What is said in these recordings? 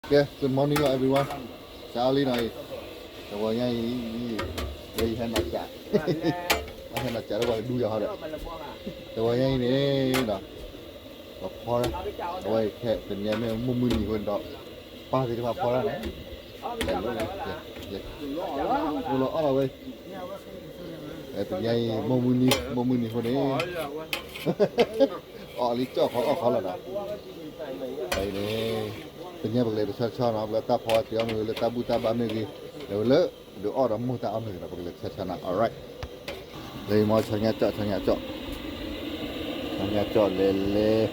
Okay, good morning everyone. စးအီလံနီၤအံၤ, တဝီညါအံၤ, လၢယဟဲနီၢ်ကၠး, ဟဲနီၢ်ကၠးလၢပှၤကဒူယၤဟီဒီး, တဝီညါအံၤန့ၣ်ဒီး, ပဖီ, အဝဲခဲတနံၤမ့ၢ်မိၢ်မုၢ်နံၤအဃိန့ၣ်ဒီး, ပၢ်သ့ၣ်တဖၣ်ဖီတၢ်န့ၣ်, အိၣ်လီၤအီၣ်လီၤဝဲ တနံၤအံၤ မိၢ်မုၢ်နံၤ, မိၢ်မုၢ်နံၤအဃိန့ၣ် အီၣ်လံကၠီၣ်ခီအီၣ်ခီလီၤဒီး, အံၤန့ၣ်, တနံၤပကလဲၤတဆီဆီနီၤ, ပလၢတၢ်ဖီအီၣ်တ့ၢ်အီၣ်မ့ၢ်ဂ့ၤ လၢတၢ်ဘူၣ်တၢ်ဘါမ့ၢ်ဂ့ၤ, လဲၤဝဲလၢ, ဒုးအီၣ်ဒီးမိၢ်တၢ်အီၣ်မ့ၢ်ဂ့ၤဒီး ပကလဲၤတဆီဆီနီၤ, alright. လၢယမီၤဆီညါကၠီၣ်, ဆီညါကၠီၣ်, ဆီညါကၠီၣ်လဲၤလဲၤ,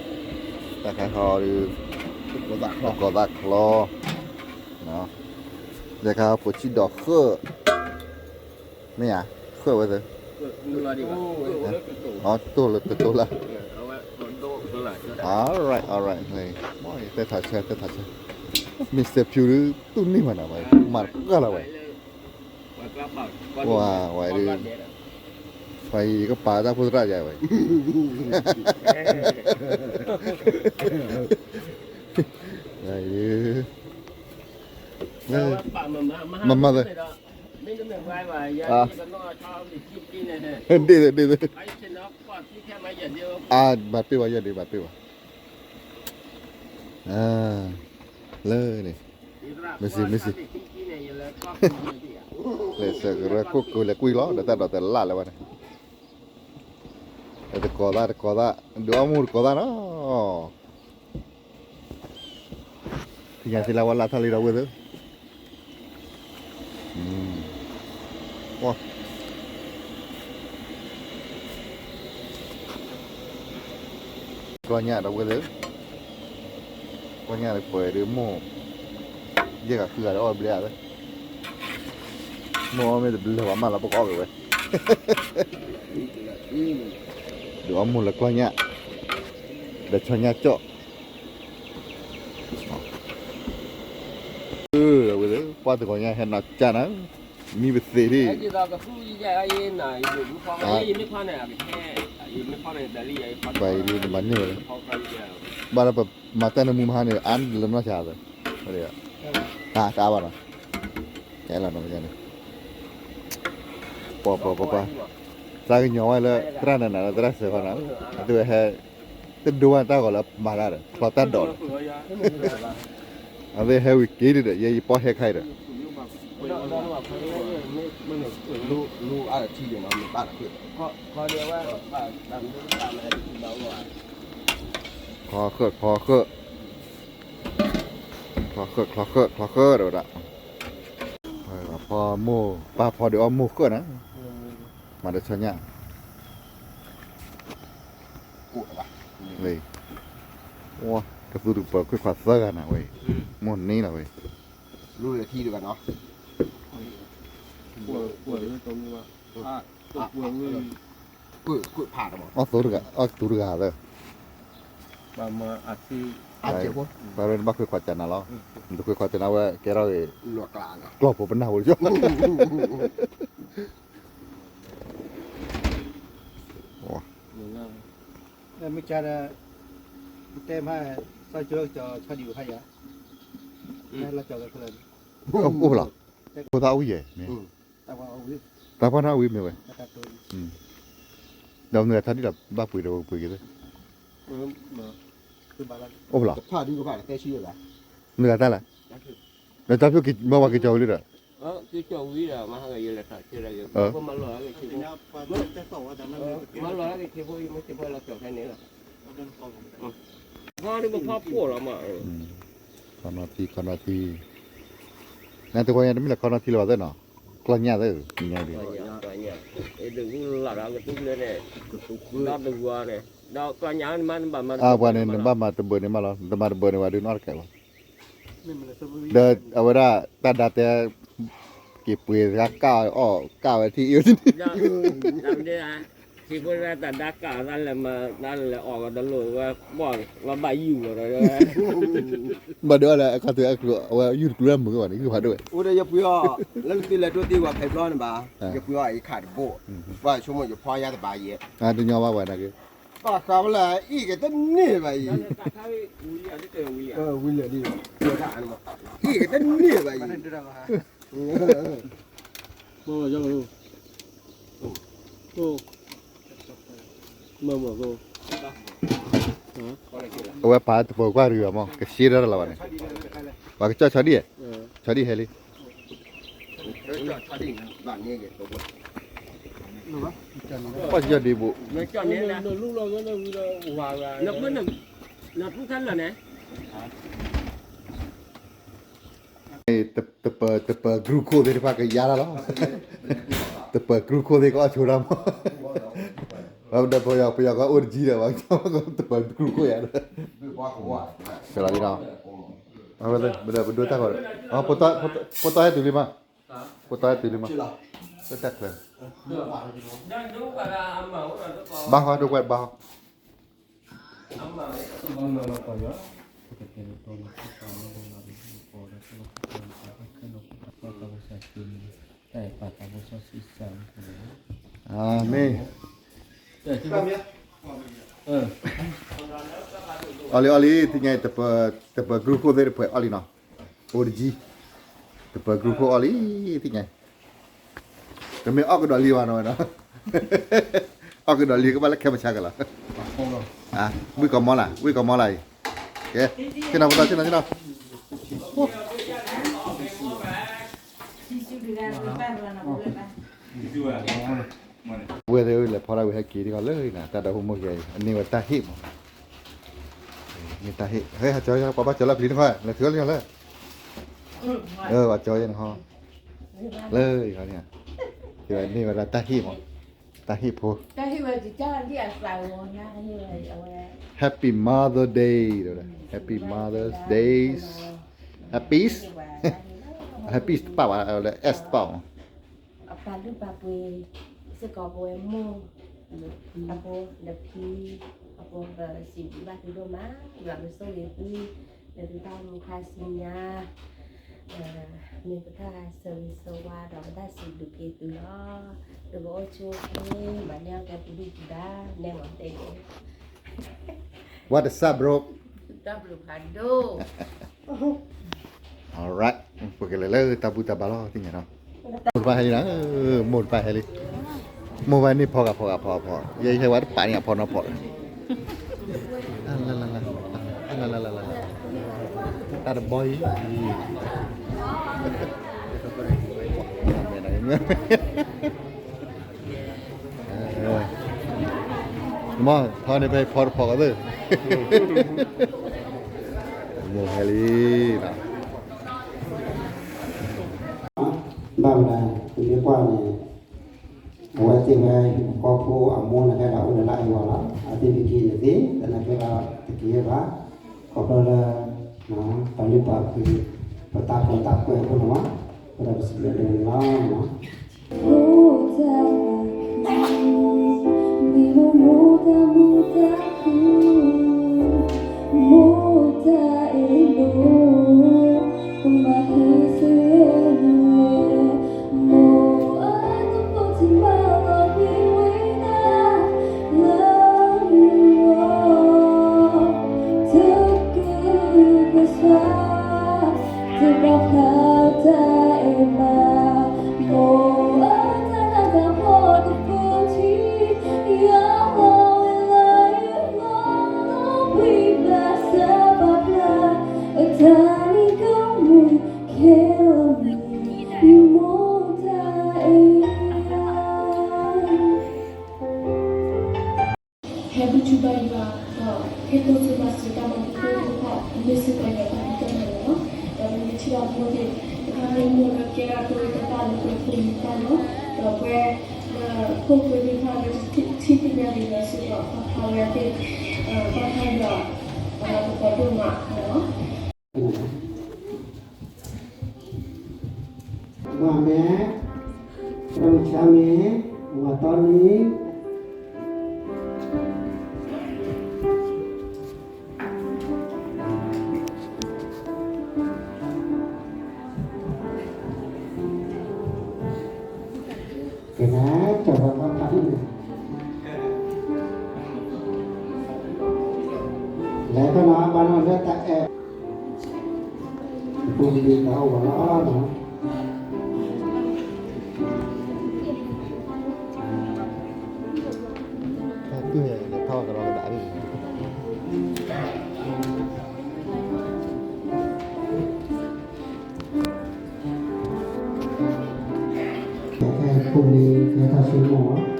တၢ်ခါခီဒီး, တကိးသၣ်ချီ, ယခါပိာ်ဆံဒီးဃၢၣ်, မ့ၢ်ဧါ, ဃၢၣ်ဝဲသ့, အတိၢ်လၢတတိၢ်လၢ, alright, alright, သဲထးဆၢ, သဲထးဆၢ, Mister Pugh ဒုး သူၣ်န့ၢ်မးနၤဝဲ, မၤတကၢ်လီၤဝဲ, ဝဲ, ဝဲဒုး, ဝဲအံၤကပာ်တၢ်ဖိသရၣ်ယါဝဲ, မၤမၤသ့, ဒ့ၣ်သ့, ဒ့ၣ်သ့, အါ, ဘၣ်တ့ၢ်ဝဲယဲၢ်ဒ့ၣ်, ဘၣ်တ့ၢ်ဝဲ, လၢန့ၣ်, မ့ၢ်စံး, မ့ၢ်စံး, လဲၤစၢၤကရၢခိၣ်ကလဲၤကွံာ်လီၤ ဒီးတၢ်ဒိးတလၣ်လၢၤဘၣ်န့ၣ်, တကိးသၣ်, တကိးသၣ်, ဒုးအီၣ်မိၢ်တကိးသၣ်နီၤ, ထံၣ်ညါသ့လၢဝဲလၢထီၣ်လံဒီးဝဲသ့, ကျီၢ်ညၣ်ဒီးဝဲသ့, ကျီၢ်ညၣ်တပှဲၤဒုးမိၢ်, ယဲၢ်ဂၤဃုဂၤဒီးအီၣ်ဘျဲၣ်ဧါသ့, မိၢ်အီၣ်မ့ၢ်တဘျဲၣ်ဘၣ်မးလီၤ ပကအီၣ်က့ၤဝဲ, ဒုးအီၣ်မိၢ်လၢကျီၢ်ညၣ်, ဒီးဆီညၣ်ကၠီၣ် ဝဲသ့ၣ် ပှၢ်တဂီၤညါဟဲနီၢ်ကၠၢ်နၤ, မံပသ့ၣ်ဒ်, ပှၤအံၤဒ်နဘၣ်န့ၢ်ဝဲ, ဘၣ်ဒီးပမၤတၢ်နၢမူမဟါန့ၣ် အါလၢနီၢ်ဆါသ့, တအါဘၣ်နီၤ, ကဲလီၤနီၤန့ၣ်, ပှၤပှၤပှၤပှၤ, တၢ်ကညီၤဝဲလၢသရၣ်နၤနၤလၢသရၣ်စၢၤဃီနၤ, အသုဝဲဟဲ တဒိဘၣ်တၢ်ဂီၤလၢမၤတၢ်ဒီး ချီတၢ်ဒိးဒီး, အဝဲဟဲဝံၤက့ၤဒ်ဒီး ယဲယပီၢ်ဟဲခါအံၤဒီး, ခီဃၢၣ်ခီဃၢၣ်, ချီဃၢၣ်ချီဃၢၣ်ချီဃၢၣ်ဒီးဝဲဒၣ်, ဖီမိၢ်ပၢ်ဖီဒုးအီၣ်မိၢ်ဃၢၣ်နၤ, မၤဒီးဆီညၣ် ကသူတကပၤခွ့ခွးသၢဂၤနၤဝဲ, မိၢ်န့ၣ်လီၤဝဲ, လူလၢထံတဂၤနီၤ, အီၣ်သူတဂၤ, အီၣ်သူတဂၤသၢ, ပှၤရ့နဘၣ်ခွ့ခွးကနၤလီၤ, နတခွ့ခွးကနၤဝဲကဲထီၣ်ဂ့ၤ, ကျီၢ်ဖိပနၢ်ဝဲလီၤ, မ့ၢ်ကဒီး, တဲမး, စီၤကၠီကၠီဆီဒံးဝဲခါယၤ, လီၤကၠီလၢခဲလၢာ်, အိၣ်လီၤ, ဖိသၣ်အိၣ်ယဲၢ်မ့ၢ်, တၢ်ဖီၣ်န့ၢ်ဝံၤမ့ၢ်ဝဲ, ဒီးမနုၤအထါဒ်လီၤဘၣ်ပှ့ၤဒီးပှ့ၤက့ၤသ့, အိၣ်ဖဲလီၤ, မနုၤအတၢ်လဲၣ်, ဒီးတၢ်ဖျိမ့ၢ်ဝဲက့ၤကၠီဝံၤလံဒီး, ခီနီၤထံ ခီနီၤထံ, နတဝီညါတမ့ၢ်လၢခီနီၤထံလၢၤဘၣ်သ့ၣ်နီၤ, ကျီၢ်ညၣ်သ့ၣ်, ညါဒ်, ပှၤန့ၣ် နဘၣ်မၤတဘၢန့ၣ်မးလီၤ, နတမၤတဘၢန့ၣ်ဝဲဒုးနီတကဲးဘၣ်, ဒီးအဝဲဒၣ်တၢ်ဒါတဲ, က့ၤပှ့ၤစှၤကၣ်အီၣ်ကၣ်ဝဲထံၣ်အ့ၣ်ဝဲန့ၣ် ဘၣ်ဒီးအလဲၤခီတုၤအကျိၤအဝဲယူၢ်တကျိၤလၢမုာ်ဘၣ်န့ၣ် ဂုၢ်ဖးဒိၣ်ဝဲ, အိၣ်ဒီးယပှ့ၤအီၤ, လၢနသုလဲၤဒိးသံဝဲဖဲဘျီန့ၣ်ဘၣ်, ယပှ့ၤအီၤယခးတဘိ, ပှၤဆိကမိၣ်ယဖီယါတဘၣ်ယဲ, တညီဘၣ်ဝဲဒၣ်က့ၤ, ပာ်ဃာ်ဝဲလၢအ့ၣ်ကတန့ၢ်ဘၣ်အံၤ, ဝံၤလၢာ်လံ, အ့ၣ်ကတန့ၢ်ဘၣ်အံၤ, မ့ၢ်မ့ၢ် အဝဲပာ်တပၢၤကွၢ်ရံၣ်ဘၣ်မ့ၢ် ကရှ့ထီၣ်လၢၤဘၣ်န့ၣ်, ပှၤကကၠီၣ်ဆီဒံၣ်, ဆီဒံၣ်ဟဲလံ, ပှၤကကၠီၣ်ဒံၣ်ဘိး, တပၢၤ တပၢၤကရူၢ်ခိၣ်သ့ၣ်တဖၣ်ကယါတၢ်လီၤ, တပၢၤကရူၢ်ခိၣ်သ့ၣ်ကအီၣ်ဆိတၢ်မး, ပယီၤကအိၣ်တကံဒီး တပၢၤကရူၢ်ခိၣ်ယါဒီး, ပဒိတၢ်ဂီၤ, ဖိတီဟဲတုၤလံမး, ဖိတီဟဲတုၤလံမး, တၢ်ချၢ, ဘၣ်ဃီဒိကွဲးဘၣ်ဃီ အၤမ့ၣ်, အီလံအီလံ သ့ၣ်ညါ တပၢၤကရူၢ်ခိၣ်သ့ၣ်တဖၣ်အီလံနီၤ, အိၣ်တကံ, တပၢၤကရူၢ်ခိၣ်အီလံ, သ့ၣ်ညါ, တမ့ၢ်အီၣ်ကဒီးလံဘၣ်နီၤ, အီၣ်ကဒီးလံကဘၣ်လၢခဲမုၢ်ဆါကလီၤ, ဝံၣ်ကီးမီလၢ် ဝံၣ်ကီးမီလၢ်အံၤ, ဆ့ၣ်နီၤဖိတီ ဆ့ၣ်နီၤဆ့ၣ်နီၤ ဝဲသ့ၣ်လဲၤဖီတၢ်ဝံၤဟဲက့ၤဒံးခီလၢအံၤနၤ တၢ်ဒီးဖိမိၢ်ယဲအံၤ အန့ၢ်ဝဲတၢ်ဟ့ၣ်မး, န့ၢ်တၢ်ဟ့ၣ် ဟဲဟးကၠီ ပှၤဘၣ်ကၠီလၢပျံၤတခီ လဲၤထုးလံလၢ, ဘၣ်ကၠီယဲနခီ, လၢအံၤခီန့ၣ်, န့ၢ်ဝဲဒၣ်တၢ်ဟ့ၣ်မး, တၢ်ဟ့ၣ်ဖိ Happy Mother Day, Happy Mother's Day, Happy, Happy တပာ်ဘၣ်လၢ S တပာ်မး, အပာ်လုၢ်ပာ်ပှ့ၤစ့ၢ်ကီးပဝဲမိၢ်အဃိ ဒီးဖံအဃိ ပစံးဘျုးဘၣ်သုဒိၣ်မး, ယွၤကဆိၣ်ဂ့ၤသု လၢသုတၢ်အိၣ်မူခါဆူညါ, မ့ၢ်ပတၢ်ဆၢဂ့ၤဆၢဝါဒီးပတၢ်စံးဘျုးက့ၤသုလီၤ. သုကအိၣ်ဆူၣ်အိၣ်ချ့ မၤန့ၢ်အီၣ်ကဲပဒုၣ်ပဒါ နဲမၤတဲ What is up, bro? တၢ်ဘျုးဖးဒိၣ် Alright, ပကလဲၤလၢတၢ်ဘူၣ်တၢ်ဘါလီၤ သ့ၣ်ညါနီၤ, မိၢ်တဖၣ်ဟဲလံနီၤ, မိၢ်တဖၣ်ဟဲလံ, မိၢ်ဖဲန့ၣ်ဖီဂၤဖီဂၤဖီဂၤဖီ, ယဲယဟဲဝဲတပာ်န့ၣ်အဖီနီၤဖီ, တၢ်တဘီအံၤ မ့ၢ်ဖီန့ၣ်ဖဲဖီတဖီကသ့ၣ်, မိၢ်ဟဲလံနီၤ, ဘၣ်မနုၤ ပမ့ၢ်ကွၢ်န့ၣ် အဝဲသ့ၣ်ဝဲဟံၣ်ဖိဃီဖိအမိၢ်န့ၣ် ဟဲလီၤအိၣ်လၢလၢအဝၤလီၤ, အသ့ၣ်တက့ၢ်န့ၣ်သ့ၣ် သနာ်က့ဒီးတက့ၢ်ဘၣ်, ခီဖျိလၢ ပလုၢ်ပာ်ကွံာ် ပတၢ်ဖီတၢ်ကွဲးအဃိန့ၣ်မး, အဃိဒီးပစံးဘျုးဒိၣ်မးလီၤ. ဟဲဘူၣ်ထီၣ်ဘါယွၤ ဒီးဟဲတိစၢၤဘၣ်စၢၤတၢ်ဘၣ်သ့ၣ်သ့ၣ်တဖၣ် မ့ၢ်စ့ၢ်ကီးယွၤတၢ်ဖံးတၢ်မၤလီၤ. ဒီးပမ့ၢ်ထံၣ်ဘၣ်မိၢ်သ့ၣ်တဖၣ် မ့ၢ်မိၢ်လၢကဲထီၣ်က့ၤတၢ်လၢပှဲၤဖိလံၤတဖၣ်လီၤ. ဒီးပဝဲလၢဖိၣ်ဃဲသ့ၣ်တဖၣ်လၢထံၣ်သ့ၣ်ညါက့ၤလၢစ့ၢ်ကီး ပဖးဝဲသ့ၣ် ဘၣ်ဖးယွၤ ပသကိးဒိၣ်မးလီၤ. မၤမဲာ်, ရမဆါမဲာ်, မၤတီလံ. ကနၤ ကၠီၤပၤဖးဖးန့ၣ် ဖိလံၤတၢ်အိၣ်ဘၣ်လီၤနီၤ. ဖိလံၤကဲထီၣ်ဆိကမိၣ်လီၤ.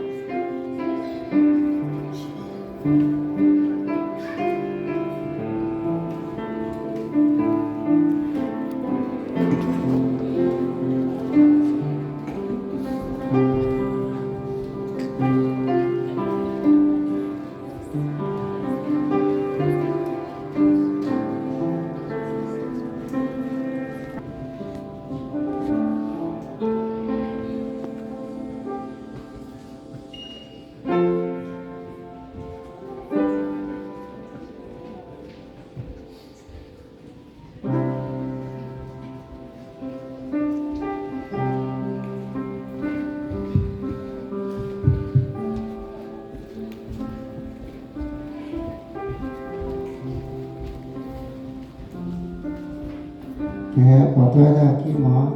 ကဲ ပိာ်ထွဲတၢ်ခံမီၤ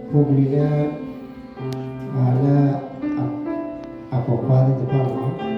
ဖိပလံၤလၢ လၢ အပိာ်ခွါသ့ၣ်တဖၣ်မီၤ.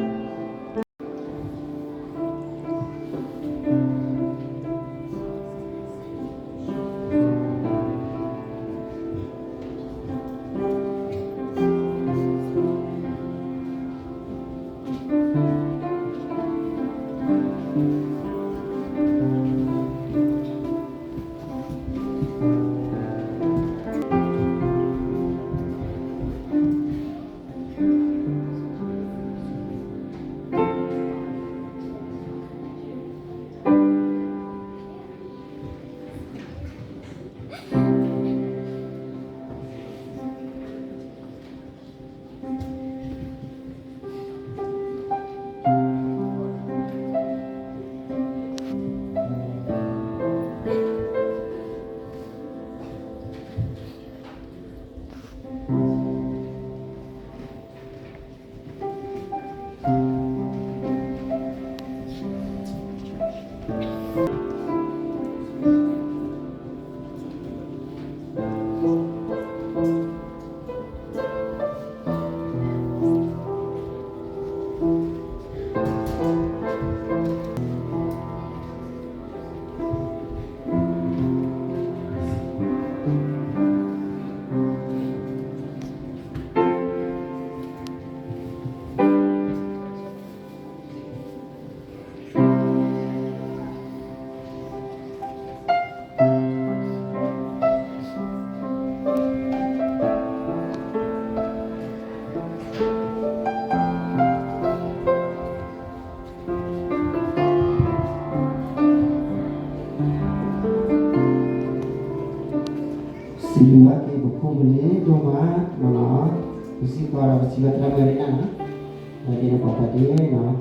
စံးဘျုးဘၣ်က့ၤပဖိပလံၤဒိၣ်မးနီၤ,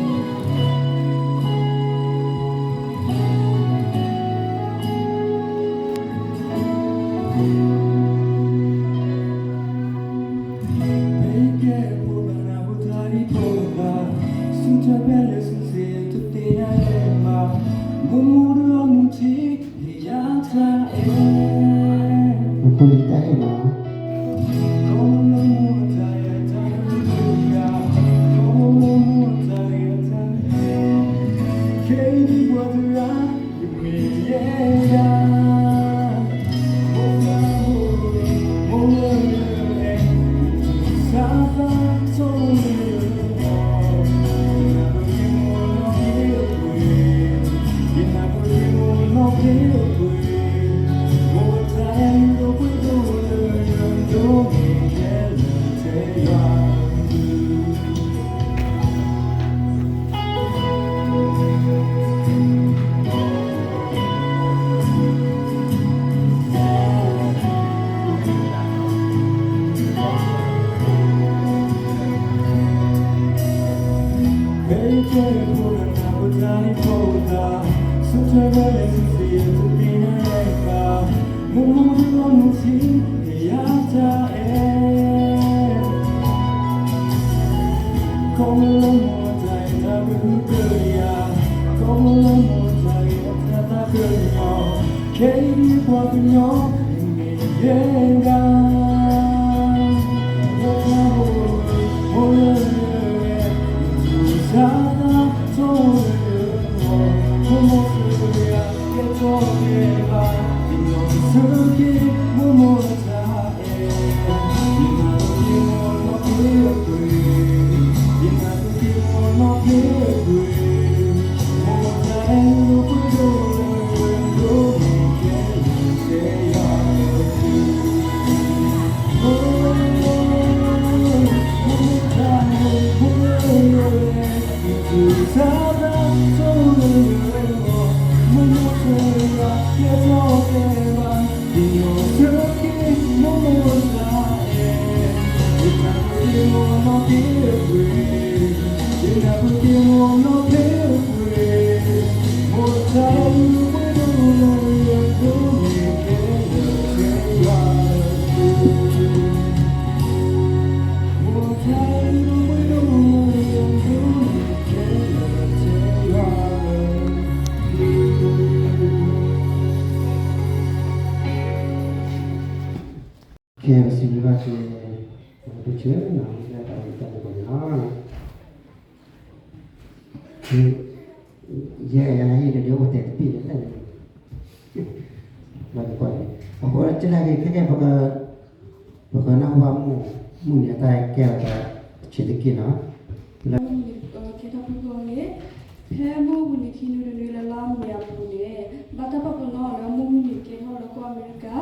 ပစံးကွၢ်ဒီးပစံးဘျုးသရၣ်မုၣ်ရ့နၢ်နီၤ, ဒီးက့ၤန့ၣ်ပှၤဖးဒ့နီၤ, ဖဲ ခီဖျိလၢမိၢ်တၢ်အဲၣ်တၢ်ဘျုးဟုကယၤ, ခီဖျိလၢမိၢ်တၢ်အဲၣ်အတၢ်သးကညီၤ, ခဲအံၤဒ်ပှၤကညီအံၤမ့ၢ်ယဲဒၣ် မိၢ်တၢ်မိၢ်လၢ မိၢ်လၢ မိၢ်တၢ်သးထီၣ်လၢ မိၢ်မိၢ်စၢၤယၤ ကဲထီၣ်ကဲဘၣ် ကညီစၢက့ၤ မိၢ်မိၢ်တၢ်အဲၣ် ယနၢ်ပၢၢ်က့ၤမိၢ်နီၢ်ဖံးအပှ့ၤ, ယနၢ်ပၢၢ်က့ၤမိၢ်နီၢ်ဖံးအပှ့ၤ, မိၢ်တၢ်အဲၣ်ဒိၣ်ပှ့ၤဒိၣ်လၢ ဒိၣ်န့ၢ်ခဲလၢာ် တဲယၤလၢ ကဲ ပစံးဘျုးဘၣ်က့ၤ ပဒိၣ်ဆၢနီၤ လၢတၢ်အိၣ်တၢ်လၢပှၤန့ၣ်လီၤ. ယဲယၤဟံၣ်ဒီး ဒ်အိၣ်တဲာ်တပ့ၢ်လၢလဲၣ်န့ၣ် လီၤကကွၢ်န့ၣ် အဃိ ကလဲၤက့ၤခဲကဲ ပကနၢ်ဟူဘၣ်မိၢ်မုၢ်နံၤအတၢ်ကဲထီၣ်တၢ်ဆံးတက့ၢ်နီၤ လၢ ကဲထီၣ်ဖုကီၢ်န့ၣ် ဖဲမိၢ်မုၢ်နံၤခံနွံတနွံလၢလါမ့ၤအပူၤန့ၣ် ဘၣ်တၢ်ပာ်ပနီၣ်အီၤလၢမိၢ်မုၢ်နံၤကဲထီၣ်လၢကီၢ်အမဲရကၤ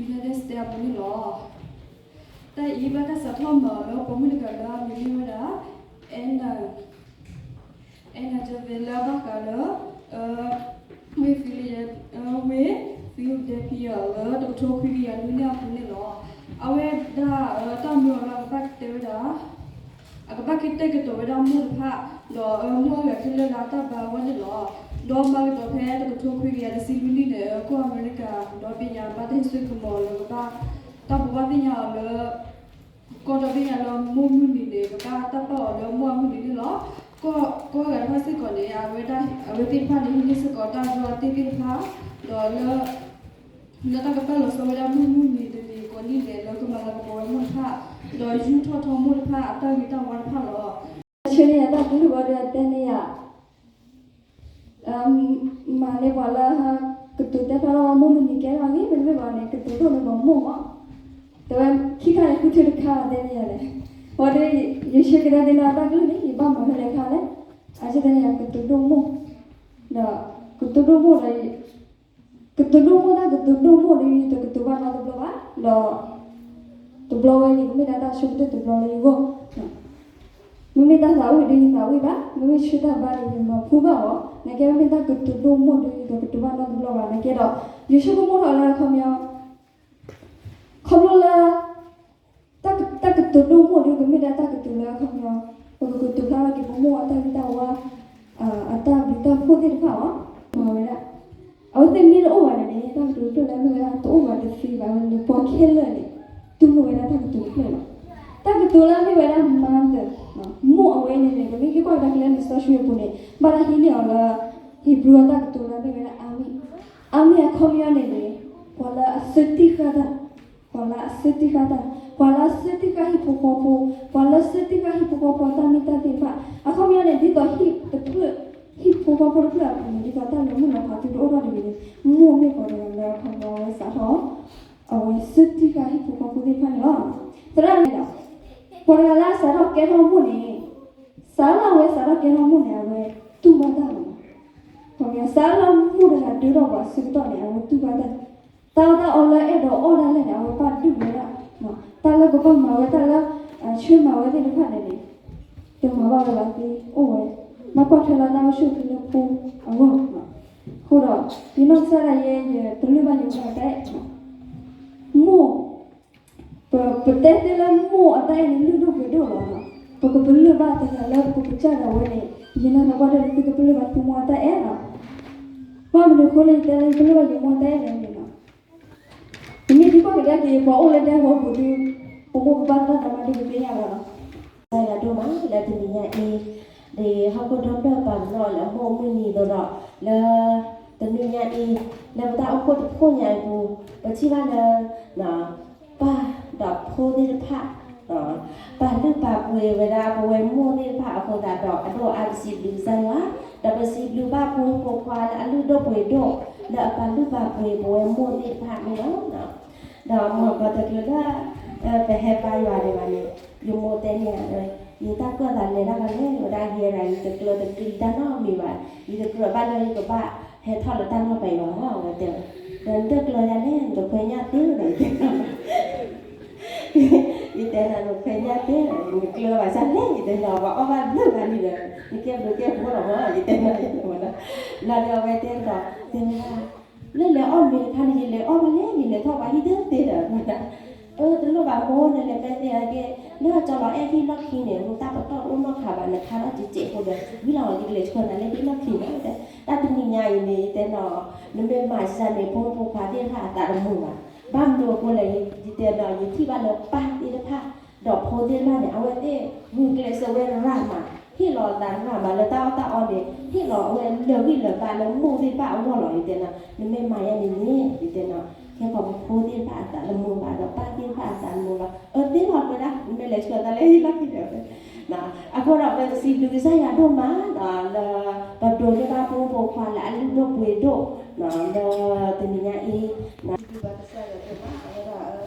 United States အပူၤန့ၣ်လီၤ. တၢ်အံၤဘၣ်တၢ်စးထီၣ်မၤအီၤလၢပိာ်မုၣ်တဂၤလၢအမံၤမ့ၢ်ဝဲဒၣ် Anna Anna Javier လၢအဘၣ်ဃးလၢ ဝ့ၢ် Phila- ဝ့ၢ် Philadelphia လၢတကထိခွံကယၤနွံန့ၢ်အပူၤန့ၣ်လီၤ. အဝဲဒၣ်တၢ်မၤအီၤလၢအကဘၣ်တဲဝဲဒၣ် အကဘၣ်ကတဲာ်ကတီၤဝဲဒၣ်မိၢ်တဖၣ် ဒီးမိၢ်အဂၤခဲလၢာ်လၢအတၢ်ဘါအဂီၢ်န့ၣ်လီၤ. ဒီးမၤကဒီးဖဲတကထိခွံကယၤတဆံလွံၢ်နံၣ်န့ၣ် ကီၢ်အမဲရကၤ ဒီဘ့ၣ်ညါ ဘၣ်တၢ်ဟ့ၣ်ဆၢကမီၤလၢကဘၣ်တၢ်ဘိးဘၣ်သ့ၣ်ညါအီၤလၢ ကီၢ်ဒီဘ့ၣ်ညါလၢမိၢ်မုၢ်နံၤန့ၣ် ကဘၣ်တၢ်ပာ်အီၤလၢမိၢ်အမုၢ်နံၤန့ၣ်လီၤ. ကီၢ် ကီၢ်ဂၤတဖၣ်စ့ၢ်ကီးန့ၣ် အဝဲဒၣ် အဝဲသ့ၣ်တဖၣ်န့ၣ် ဟံးန့ၢ်စ့ၢ်ကီးတၢ်ယီတ့ၢ်သ့ၣ်တဖၣ် ဒီးလၢ လၢတၢ်ကပာ်လီၤဆီဝဲဒၣ်မိၢ်မုၢ်နံၤတနံၤကိးနံၤဒဲးလၢကမၤလၤကပီၤဝဲမိၢ်တဖၣ် ဒီးယူၢ်ထီၣ်ထီမိၢ်တဖၣ်အတၢ်ဂ့ၤတၢ်ဝါတဖၣ်လီၤ. ဆၢန့ၢ်ယၤတၢ်ကလုၢ်ဘၣ်ဒီးတဲန့ၢ်ယၤ မၤန့ၢ်ပှၤလၢ ကတိၤတဲဖျါထီၣ်မိၢ်မုၢ်နံၤကဲထီၣ်ဂ့ၤ မ့တမ့ၢ်ဘၣ်န့ၣ် ကတိၤဒိၣ်န့ၢ်ပှၤမိၢ်မး တဲဝဲခံခါန့ၣ် ဃုထၢတခါတဲန့ၢ်ယၤန့ၣ် ဝဲဒၣ် ယဆၢကဒါက့ၤလၢအတၢ်ကလုၢ်န့ၣ် ယဘၣ်မၤဖဲလဲၣ်ခါလဲၣ် အဆၢတဲန့ၢ်ယၤ ကတိၤဒိၣ်မိၢ် ဒီး ကတိၤဒိၣ်မိၢ်ဒီး ကတိၤဒိၣ်မိၢ်တၢ်ကတိၤဒိၣ်မိၢ်ဒီး တကတိၤဘၣ်နီတဘျီဘၣ် ဒီး တဘျီဝဲန့ၣ် ကမ့ၢ်ဒၣ်တၢ်ဆိကတၢၢ်တဘျီလၢယဂီၢ် မ့မ့ၢ်တၢ်သးဝံၣ်ဒီးယသးဝံၣ်ဘၣ်, မ့မ့ၢ်ဆၢတၢ်ဘါဒီးယမၤဖှူဘၣ်အီၤ, နာ်က့မ့ၢ်တၢ်ကတိၤဒိၣ်မိၢ်ဒီး ယတကတိၤဘၣ်နီတဘျီဘၣ်, နာ်က့ဒီး ယဆိကမိၣ်ထီၣ်လၢအခီပညီ ခီဖျိလၢ တၢ်ကတိၤဒိၣ်မိၢ်ဒီး ကမ့ၢ်ဒၣ်တၢ်ကတိၤလၢအခီပညီ ပကကတိၤဖျါထီၣ်က့ၤပမိၢ်အတၢ်ဂ့ၤတၢ်ဝါ အတၢ်ဘျုးတၢ်ဖှိၣ်သ့ၣ်တဖၣ်အီၤ မၤဝဲဒၣ် အဝဲသ့ၣ်မ့ၢ်တအိၣ်ဘၣ်န့ၣ်န့ၣ် တၢ်ကတိၤတဖျၢၣ်လၢအမ့ၢ်ဝဲဒၣ်တအိၣ်ဘၣ်တသ့ဘၣ်ဝဲန့ၣ် ပှၤခဲလၢာ်န့ၣ် တူၢ်လိာ်ဝဲဒၣ်တၢ်ကတိၤတဖျၢၣ်လီၤ. တၢ်ကတိၤလၢအမ့ၢ်ဝဲဒၣ် mother မိၢ်အဝဲန့ၣ်န့ၣ် ပမ့ၢ်က့ၤကွၢ်ကဒါက့ၤလၢလံာ်စီဆှံအပူၤန့ၣ် ဘၣ်တၢ်ဟံးန့ၢ်အီၤလၢ Hebrew အတၢ်ကတိၤလၢအမ့ၢ်ဝဲဒၣ် အါမံၣ်, အါမံၣ်အခီပညီန့ၣ်န့ၣ် ပှၤလၢအစၢတံၢ်ဃာ်တၢ် ပှၤလၢအစၢတံၢ်ဃာ်တၢ်, ပှၤလၢအစၢတံၢ်ဃာ်ဟံၣ်ဖိဃီဖိ, ပှၤလၢအစၢတံၢ်ဃာ်ဟံၣ်ဖိဃီဖိအတၢ်မ့ၢ်တၢ်သ့ၣ်တဖၣ်, အခီပညီန့ၣ် ဒ်သိးဟံၣ်တဖျၢၣ်, ဟံၣ်ဖိဃီဖိတဖျၢၣ်အပူၤန့ၣ် ဒ်သိးတၢ်လၢမုၢ်လီၤဖးသုတအိၣ်ထီၣ်တဂ့ၤန့ၣ် မိၢ်မ့ၢ်ပှၤတဂၤလၢအခီပညီအဝဲစးထီၣ် အဝဲစၢတံၢ်ဃာ်ဟံၣ်ဖိဃီဖိသ့ၣ်တဖၣ်န့ၣ်လီၤ. သရၣ်န့ၣ်ဒီး ပှၤတဂၤလၢအစးထီၣ်ကဲထီၣ်မိၢ်န့ၣ် စးလၢအဝဲစးထီၣ်ကဲထီၣ်မိၢ်န့ၣ် အဝဲတူၢ်ဘၣ်တၢ်လီၤ. စးလၢမိၢ်တဂၤဒၢထီၣ်ပှၤအဆၢကတီၢ်န့ၣ် အဝဲတူၢ်ဘၣ်တၢ်, တၢ်အီၣ်တၢ်အီလၢအဲၣ်ဒိးအီၣ်ဒၣ်လဲာ်န့ၣ် အဝဲဘၣ်ဒုးဝဲဒၣ်, တၢ်လၢကဘၣ်မၤဝဲ တၢ်လၢ ဆၢမၤဝဲသ့ၣ်တဖၣ်န့ၣ်န့ၣ် တမၤဘၣ်ဝဲဘၣ်သ့အိၣ်ဝဲ, ဘၣ်ကွၢ်ထွဲလၢတၢ်အိၣ်ဆူၣ်အိၣ်ချ့လၢဖိအဂီၢ်, အဃိဒီး ယနီၢ်ကစၢ်ဒၣ်ယဲ ယတလုၢ်ဘၣ်ယမိၢ်အတၢ်အဲၣ်, မိၢ် ပ ပတဲသ့လၢမိၢ်အတၢ်အဲၣ်န့ၣ် လုၢ်ဒိၣ်ပှ့ၤဒိၣ်လီၤ. ပကပလုၢ်ဘၣ်တဂၤလၢပကစၢ်ဒၣ်ဝဲန့ၣ် ယနာ်သပှၢ်တၢၢ်လၢသုကပလုၢ်ဘၣ်သုမိၢ်အတၢ်အဲၣ်လီၤ. ဘၣ်မနုၤအဃိလၢယတဲလၢယပလုၢ်ဘၣ်ယမိၢ်အတၢ်အဲၣ်လဲၣ်န့ၣ်လီၤ. ပမ့ၢ်သံကွၢ်ကဒါက့ၤ ပှၤအိၣ်လၢဒဲကဝီၤပူၤဒီး ပမိၢ်ပပၢ်တၢ်တမါဒုးပသ့ၣ်ညါလီၤ. တၢ်ယၤဒိၣ်မးလၢ လၢတနံၤညါအံၤ, ဒ်ဟီၣ်ခိၣ်ဒီဖျၢၣ်ပာ်ပနီၣ်လၢအမိၢ်အမုၢ်နံၤအသိးဒီး, လၢတနံၤညါအံၤ, လၢပတၢ်အိၣ်ဖှိၣ်တဖှိၣ်ညါအံၤပူၤ, ပထံၣ်ဘၣ်လၢ ပၢ်ဒီးဖိသ့ၣ်တဖၣ် ပာ်လုၢ်ပာ်ပှ့ၤဝဲဒၣ်ပဝဲမိၢ်သ့ၣ်တဖၣ်အဃိသတးဒီး အဒိၣ်အါပစံးဘျုးကစၢ်ယွၤ, ဒီးပစံးဘျုးဘၣ်ဖိမုၣ်ဖိခွါလၢအလုၢ်ဒိၣ်ပှ့ၤဒိၣ် လၢအပာ်လုၢ်ပာ်ပှ့ၤပဝဲမိၢ်သ့ၣ်တဖၣ်န့ၣ်လီၤ. ဒီးမ့ၢ်ကီးတချုးလၢ ပဟဲဘါယွၤဒံးဘၣ်န့ၣ်, ယမိၢ်တဲန့ၢ်ယၤလၢ ယတၢ်ကၢၣ်သးလဲၤတၢ်ခါလဲၣ် ဝဲဒၣ်ယဲဒၣ် ယတကျၢၤတကျံးတၢ်နီတမံၤဘၣ်, ယတကြၢးဘၣ်လၢယကဘၣ်ဟဲထီၣ်လၢတၢ်နီၣ်ပၤအံၤဘၣ် အဝဲတဲဝဲ, ဒီးနတကျၢၤယၤလဲၣ် နတခွဲးညၣ်သ့ဒီး ယတဲ ယတဲနၤ နခွဲးညၣ်သ့ဒီး နကျၢၤဘၣ်ဆၣ်လဲၣ် ယတဲနၤ ပှၤအီၣ်ဘၣ်ဘျုးဘၣ်လံဒီး နကဲဘျုးကဲဖှိၣ်လီၤမး ယတဲနၤ ယတဲဝဲဒၣ်, လီၤဒီးအဝဲတဲဒီး တဲဝဲဒၣ် လၢလဲၤအီၣ်မ့ၤတခါန့ၣ် ယလဲၤအီၣ်ဘၣ်လဲၣ် ယလဲၤထီၣ်ပှၤဟံၣ်သ့သ့ဒီး ဝဲဒၣ်, အၢ တလိၣ်ဘၣ်မိၢ် နလဲၤမဲသ့အက့ၢ် လၢအကၠီလီၤအဲၣ်ဟံၣ်လီၢ်ခံန့ၣ် မ့ၢ်တၢ်ပတီၢ်တအိၣ်နီတခါဘၣ် နခါထီၣ်ကဲးကဲးအဃိဒီး ဝံၤလီၤ ယကလဲၤဆှၢနၤလၢဟံၣ်လီၢ်ခံန့ၣ် တဲ တၢ်တနံၤညါအံၤန့ၣ် ယတဲနီၤ နမ့ၢ်မၤစၢၤန့ၣ် ဖိမုၣ်ဖိခွါသ့ၣ်တဖၣ်အသးတမုာ်ဘၣ်, ဘၣ်မနုၤအဃိလဲၣ် ယတဲနီၤ ယထံၣ်ဘၣ်လၢပၢ်သ့ၣ်တဖၣ် ဒီးဖိသ့ၣ်တဖၣ်န့ၣ် အဝဲသ့ၣ်ဂုာ်ကျဲးစၢးဝဲရၤမး, ဟ့ၣ်လီၤအသးရၤမးလၢတၢ်အီၣ်တၢ်အီန့ၣ် ဟ့ၣ်လီၤအဝဲလၢာ်ဂံၢ်လၢာ်ဘါလၢမိၢ်သ့ၣ်တဖၣ်အဂီၢ်လီၤ ယတဲနီၤ, နမ့ၢ်မၤယဲန့ၣ်န့ၣ် ယတဲနီၤ ခဲကီးပဖိသ့ၣ်တဖၣ်အသးတမုာ်ဘၣ်ဒီးပၢ်သ့ၣ်တဖၣ်အသးတမုာ်လီၤ, အၢ သ့လီၤ ဝဲဒၣ် နမ့ၢ်လဲၤဆှၢသးလၢဟံၣ်လီၢ်ခံဒီး အဃိဒီးပစံးဘျုးကစၢ်ယွၤဒိၣ်မး လၢပဒိးန့ၢ်ဘၣ်ဖိမုၣ်ဖိခွါလၢအလုၢ်ဒိၣ်ပှ့ၤဒိၣ် လၢတနံၤညါအံၤ စံးဘျုးဘၣ်ကစၢ်ယွၤဒိၣ်မး အဝဲဒၣ်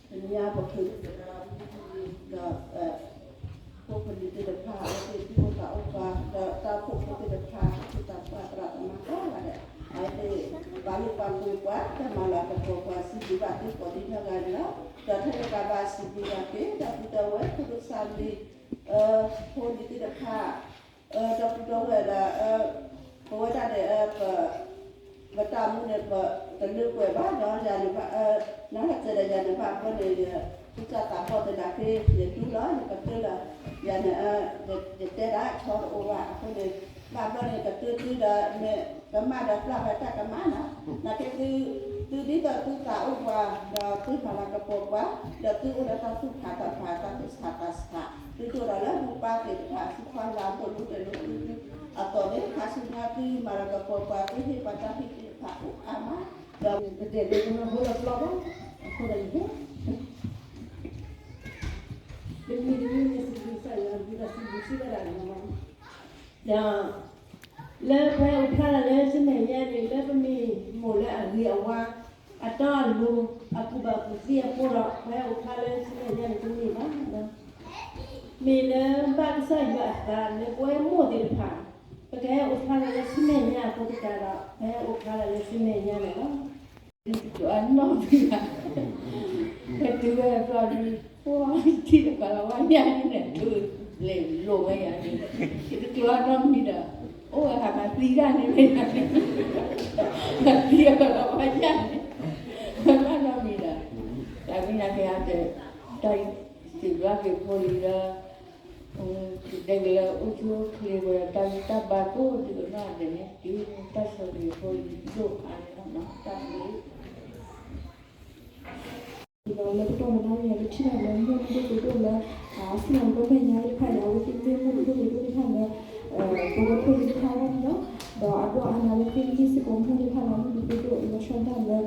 တနံၤညါပချုးန့ၢ်သရၣ်မုၣ်ဒီး ဖိပလံၤသ့ၣ်တဖၣ် အဝဲသ့ၣ်ဒုးအိၣ်သးအိၣ်ပှၤ ဒီးတၢ်အိၣ်ဖှိၣ်ဖိသ့ၣ်တဖၣ် သူၣ်သးပှၢ်သရၣ်သမါကိးဂၤဒဲး အဝဲသ့ၣ်ပာ်လုၢ်ပာ်ပှ့ၤပှၤ တၢ်မၤလၤကပီၤပှၤ စံးဘျုးဘၣ်သုကိးဒံနီၢ်ဂၤဒဲးလီၤ. ဒီးထဲတကးဘၣ်စံးဘျုးဘၣ်က့ၤ ဒီပုၢ်ဒီဝဲၢ် ဖိဒိၣ်စၢ်လံ ဖိလံၤသ့ၣ်တဖၣ် ဒီပုၢ်ဒီဝဲၢ်ဒီး ပဝဲဒၣ်န့ၣ် ပတၢ်မူန့ၣ် ပတလၢပှဲၤဘၣ်ဒီး ယၤန့ၣ်ဘၣ် နၤဟဲတဲဒီးယၤန့ၣ် ဘၣ်ဘျီန့ၣ် ယသူၣ်စၢ်သးဘီၣ်သနာ်က့ ယဒူလီၤ ယကတၢၢ်လီၤ ယၤန့ၣ် ယတဲဒၣ်ဆီတအိၣ်ဘၣ် အဃိန့ၣ် ဘၣ်ဘျီန့ၣ် ကတၢၢ်သုဒီး မ့ၢ်ကမၣ်ဒီးပျၢ်ဝဲတၢ်ကမၣ်နီၤ နာ်က့သု သုဒ်သိးသုသးအိၣ်ပှၤ ဒီးသုမၤလၤကပီၤပှၤ ဒီးသုအိၣ်ဒီးတၢ်သူၣ်ဖးသးဖး တၢ်သူၣ်ဆးသးဆး သုဒိၣ်ဒီးလၢပပၢ်သ့ၣ်တဖၣ် သုခွါလၢအလိၣ်လိၣ်တဲလိၣ်သု အသိးန့ၣ် ခါဆူညါသုမၤလၤကပီၤပှၤ သုဟ့ၣ်ပှၤတၢ်ဟ့ၣ်သ့ၣ်တဖၣ်အိၣ်အါမး ဒီးတတဲာ်လၢကမၢဖိလၢပျီဘၣ် အဃိဒီးယဟဲ တမံၤတမံၤန့ၣ် စံးဘျုးကစၢ်ယွၤ ဘျုးဒီးစံးဘျုးစံးဝဲဒၣ်န့ၣ်လီၤ. ဒီး လၢပှၤဟဲအိၣ်ဖျါလၢ်လၢဆူမဲာ်ညါန့ၣ် လၢပမ့ၢ်မိၢ်လၢအဂ့ၤအဝါ အတီအလိၤ အကူၣ်ဘၣ်ကူၣ်သ့အဃိဒီး ပှၤဟဲအိၣ်ဖျါလၢဆူမဲာ်ညါန့ၣ်တမ့ၢ်ဘၣ်. မ့ၢ်လၢဘၣ်ကစၢ်ယွၤအသးလၢပဝဲမိၢ်သ့ၣ်တဖၣ် ပကဟဲအိၣ်ဖျါလၢ်လၢဆူမဲာ်ညါအဃိသတးဒီး ပဟဲအိၣ်ဖျါလၢ်လၢဆူမဲာ်ညါန့ၣ်လီၤ. ဒ်တကျိၤအနီၢ်မံၤဘၣ်, ပတုၤဝဲဘျီဒ် ပှၤထံၣ်တကးလီၤဝဲညါန့ၣ် တုၤလဲၤလိာ်ဝဲယၤန့ၣ် ယတကျိၤအနီၢ်မံၤဒီး အိၣ်ဝဲဟးမၤသံဂၤန့ၣ်မ့ၢ်ယၤန့ၣ် မၤသံအကလီၤဝဲညါန့ၣ် ဘၣ်နီၢ်မံၤဒီး တၢ်မံၤနာ်က့ၤအါတဲ တၢ်စံးဘျုးက့ၤဖိလံၤလၢ တဲကလၢအိၣ်ဆူၣ်အိၣ်ချ့ဝဲ တၢ်ဂံၢ်တၢ်ဘါကိးဒံကနီၢ်ဒဲးန့ၣ် တုၤတၢ်ဆိၣ်ဂ့ၤဖိလံၤဒိၣ်အါန့ၣ်လီၤ တၢ်ဘျုး ဒီးလၢပတီၢ်မနုၤန့ၣ် ပထံၣ်ဘၣ်လၢမိၢ်ဒိၣ်ပှ့ၤဒိၣ်လၢ အဆ့ၣ်နီၤဒိၣ်မဲာ်ညါသ့ၣ်တဖၣ်န့ၣ် အဝဲသ့ၣ်မ့ၢ်မိၢ်ဒိၣ်ပှ့ၤဒိၣ်သ့ၣ်တဖၣ်လၢ ပဝဲဖိလံၤသ့ၣ်တဖၣ်အဂီၢ်န့ၣ်လီၤ. ဒီးအဒိၣ်အါန့ၣ် အဝဲသ့ၣ်မ့ၢ်စ့ၢ်ကီးမိၢ်သ့ၣ်တဖၣ်လၢအမ့ၢ်ဒိၣ်ပှ့ၤဒိၣ်လီၤဆီဒၣ်လၢ တၢ်အိၣ်ဖှိၣ်တဖုညါအံၤ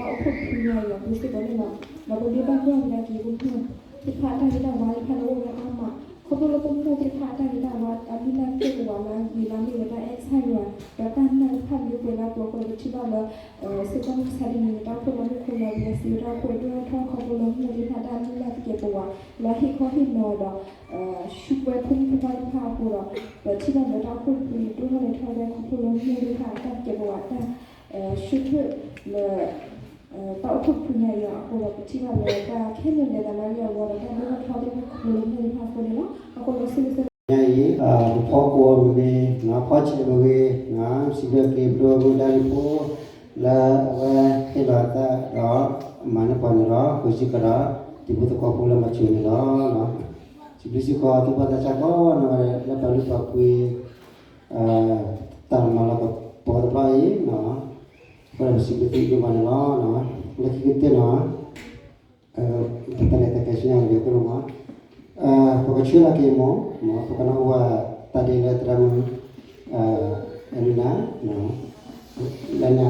အပူၤစ့ၢ်ကီးန့ၣ်လီၤ. ဒီးပမ့ၢ်ဘၣ်ကွၢ်ကဒါက့ၤပမိၢ်သ့ၣ်တဖၣ်အတၢ်ဂ့ၢ်တၢ်ဝါသ့ၣ်တဖၣ်န့ၣ် အိၣ်ဝဲအါမး ခီဖျိလၢပမိၢ်သ့ၣ်တဖၣ်အတၢ်ဂ့ၤတၢ်ဝါ အလုၢ်လၢ်သကဲာ်ပဝးလၢအဂ့ၤလၢအမ့ၢ်ဝဲဒၣ်အဲၣ်ကစၢ်ယွၤ ဒီးတၢ်နာ်သ့ၣ်တဖၣ်လၢပှဲၤလၢပှဲၤအဃိဒီး ပထံၣ်ဘၣ်လၢ စ့ၢ်ကီးမုၢ်မဆါတနံၤန့ၣ် တၢ်အိၣ်ဖှိၣ်လၢမူခိၣ်လၢ ပစံးဝဲတၢ်အိၣ်ဖှိၣ်လၢမူခိၣ်လၢ ခီဖျိလၢမိၢ်သ့ၣ်တဖၣ်တၢ်လုၢ်လၢ်သကဲာ်ပဝး လၢအဟ့ၣ်ခီဟ့ၣ်နီၤဒီး ဆူပဝဲဖိမုၣ်ဖိခွါသ့ၣ်တဖၣ်အဃိဒီး ပထံၣ်ဘၣ်လၢတၢ်အိၣ်ဖှိၣ်တဖုန့ၣ် ဒိၣ်ထီၣ်လဲၤထီၣ်ဝဲခီဖျိလၢမိၢ်သ့ၣ်တဖၣ်အတၢ်သကဲာ်ပဝးတၢ် ဆၢထၢၣ်လၢ တၢ်အိၣ်ဖှိၣ်တဖုညါအံၤအဃိဒီး ပထံၣ်ဘၣ်လၢတၢ်ခဲလၢာ်လဲၤသးလၢအဂ့ၤအဝါဒီးတၢ်ဒိၣ်ထီၣ်ထီသ့ၣ်တဖၣ် ခီဖျိလၢမိၢ်သ့ၣ်တဖၣ်အဃိန့ၣ်လီၤ. အဃိဒီးဆူကစၢ် ညါအံၤ ပဖီခိၣ်မ့ၢ်ဂ့ၤ ပဖီဆဲးမ့ၢ်ဂ့ၤ စံးဘျုးက့ၤပဒိၣ်မုၢ်ဒါလံၤဖိ လၢအဝဲဟ့ၣ်လီၤအသးဒီး မၤန့ၢ်ပှၤန့ၣ်လီၤ. ဃုာ်စ့ၢ်ကီးဒီး တံၤဖိသကိးဖိလၢမၤစၢၤန့ၣ်လီၤ. စံးဘျုးစ့ၢ်ကီးသုပှၤသးစၢ်ကိးနီၢ်ဂၤဒဲး လၢပာ်လုၢ်ပာ်ပှ့ၤ တၢ်မၤလၤကပီၤတဖၣ်အံၤ အဃိဒီးပစံးဘျုးသုဒိၣ်မးန့ၣ်လီၤ. လၢခံကတၢၢ်န့ၣ် ပတၢ်ရဲၣ်တၢ်ကျဲၤဆူညါန့ၣ် ပကမၤ ပကဆှၢလီၤက့ၤမ့ၢ် မ်ပကနၢ်ဟူဘၣ်တၢ်ဒ်လၢသရၣ်မုၣ် အဲၣ်ရနၤ လၢည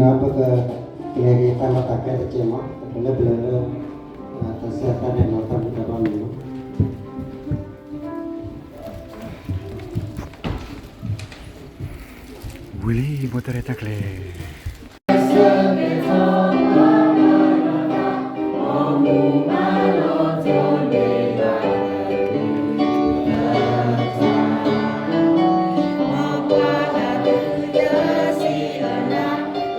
ါ ပကလဲၤက့ၤတၢ်လီၢ်တၢ်ကျဲတက့ၢ်မး ပကလဲၤပလဲၤလၢ တၢ်ဆဲးတၢ်ဒဲးလီၤတၢ်ဘူၣ်တၢ်ဘါမုၢ်မး ဝံၤလံ မိၢ်တၢ်ရဲၣ်တၢ်ကျဲၤ န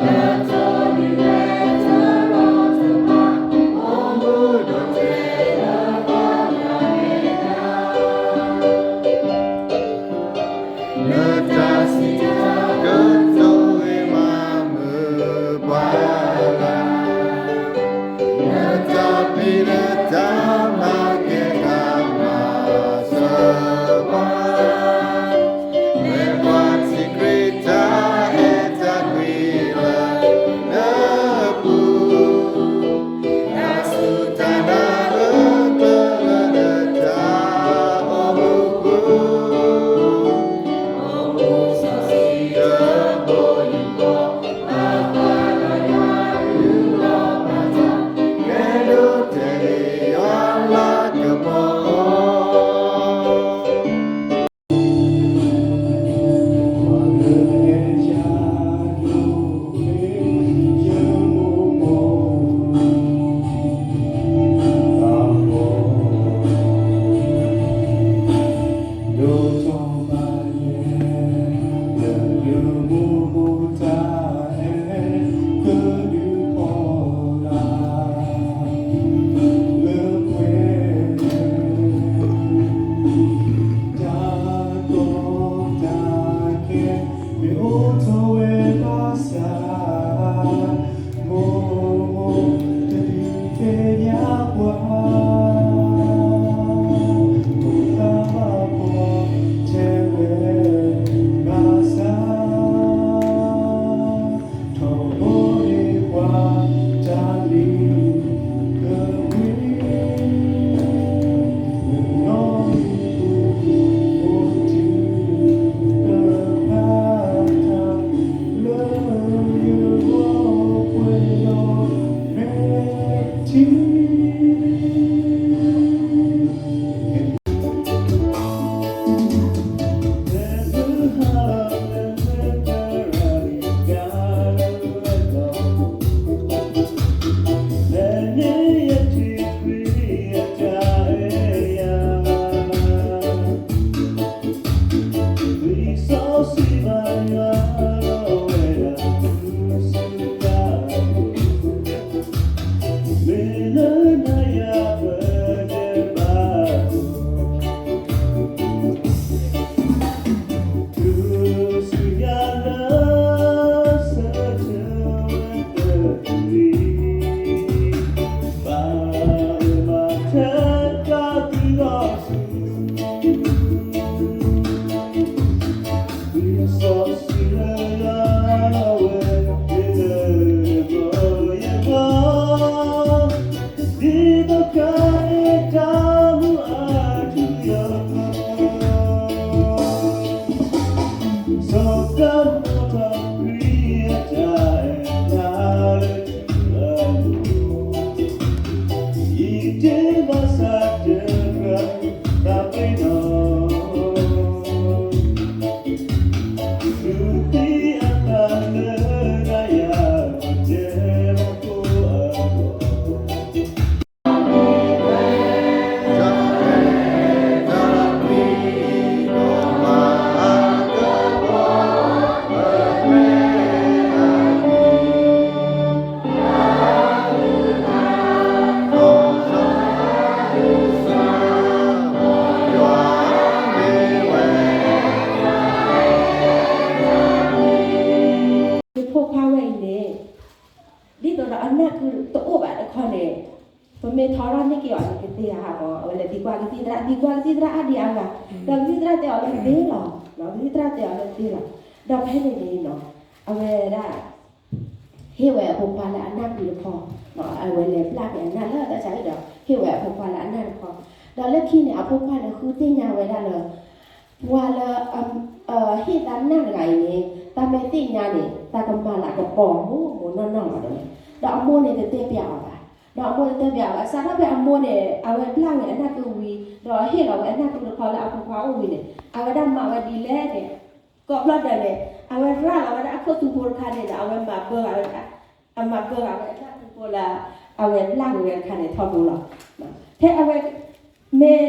တၢ်စံးတၢ်ကတိၤဂ့ၤမးမုာ်ပှၤလၢ်, နတၢ်ဖံးနတၢ်မၤကဲတၢ်မၤစၢၤပှၤ, မ့ၢ်ပှၤထံၣ်ခရံာ်တၢ်အဲၣ်တၢ်ကွံလၢနပူၤ တၢ်စူၢ်တၢ်နာ်လၢကျဲလၢနတၢ်အိၣ်မူပူၤ, အိၣ်မူစီဆှံတဘိယူၢ်ဃီ, ဘၣ်ဃးဒီးယွၤအကလုၢ်လီၤဘၣ်တၢ်, ကဲဒိးတဲာ်လံယွၤလၤကပီၤအီၤ တၢ်ကီတၢ်ခဲ မ့ၢ်အိၣ်ထီၣ်ဝဲဘၣ်ဆၣ်, မိၢ်မိၢ်တဒုးသ့ၣ်ညါပှၤ, မိၢ်သးဘၣ်ဖှီၣ်ထဲလဲၣ်ဘၣ်ဆၣ် ထီဘိန့ၢ်ပှၤတၢ်လုၢ်ကဝံၣ်, လၢနီၢ်မံၤပူၤဖိတံၢ်ကဖးတၢ်လၢယဂီၢ်ပှဲၤဒီးမဲာ်ထံ သရၣ်သံကွၢ်ကသံၣ်သရၣ်အါဒံအါဂၤ, ဒီးကသံၣ်သရၣ်တဲအီၤလၢသ့လီၤ, ကသံၣ်သရၣ်တဲအီၤလၢသ့လီၤ. ဒီးဖဲန့ၣ်န့ၣ်နီၤ, အဝဲဒၣ် ဟ့ၣ်ဝဲအဖိခွါလၢအနၢ်ပူၤတခီ, အဝဲလဲၤပျၢ်က့ၤအနၢ်လၢတၢ်ဆါဟံၣ်ဒီး ဟ့ၣ်ဝဲအဖိခွါလၢအနၢ်တခီ, ဒီးလၢခံန့ၣ် အဖိခွါန့ၣ်ဃုသ့ၣ်ညါဝဲဒၣ်လၢ ပှၤလၢ ဟ့ၣ်သးနၢ်တဂၤအံၤန့ၣ် တၢ်မ့ၢ်သ့ၣ်ညါန့ၣ် တၢ်ကမၤလၤကပီၤအမိၢ်မိၢ်နီၢ်နီၢ်လီၤတဲဝဲ, ဒီးအမိၢ်န့ၣ်တတဲပျးအီၤဘၣ်, ဒီးအမိၢ်တတဲပျးအီၤဘၣ် စးထီၣ်ဖဲအမိၢ်န့ၣ် အဝဲပျၢ်ဝဲအနၢ်ကဝံၤ ဒီးဟ့ၣ်လီၤဝဲအနၢ်ကဝံၤတခီလၢအဖိခွါအိၣ်ဝံၤန့ၣ် အဝဲဒၣ်မၤဝဲဒ်လဲၣ်န့ၣ် ကိးဘျီဒၣ်န့ၣ် အဝဲရၤလီၤဝဲဒၣ်အခိၣ်သူဖိတခါန့ၣ်ဒီး အဝဲမၤဘၢဂၤဝဲဒၣ်, အမၤဘၢဂၤဝဲဒၣ်အနၢ်ကဝံၤဖိလၢ အဝဲပျၢ်က့ၤဝဲတခါန့ၣ်ထီဘိလီၤ. ဖဲအဝဲ မ့ၢ်